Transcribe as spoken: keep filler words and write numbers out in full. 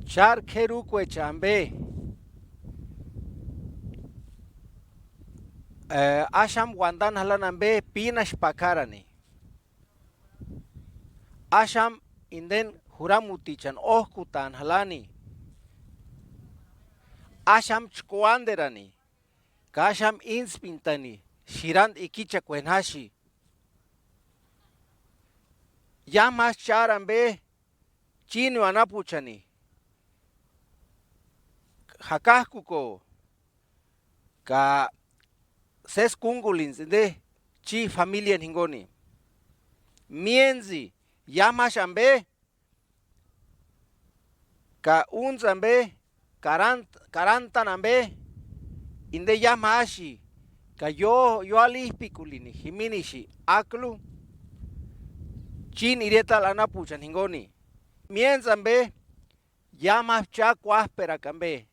Chári k'éri úkuecha ambe, e, axamu uandani jalani ambe pínaxpakarani. Axamu indeni juramutichani ójkutaani jalani. Axamu chkuánderani, ka axamu íntspintani xiranda ikichakueni jási. Iámu jásï chári ambe, chínio anapuchani, jakajkuko, ka sési kúngulintsï inde chi familiani jinguni. Miéntsï iámu jásï ambe, ka úntsï ambe, karant-, karantani ambe, inde iámu jásï, ka ió-, ióalip'ikulini jiminisi áklu, chíni iretali anapuchani jinguni. Miéntsï ambe, iámu jásï cha kuájperaka ambe,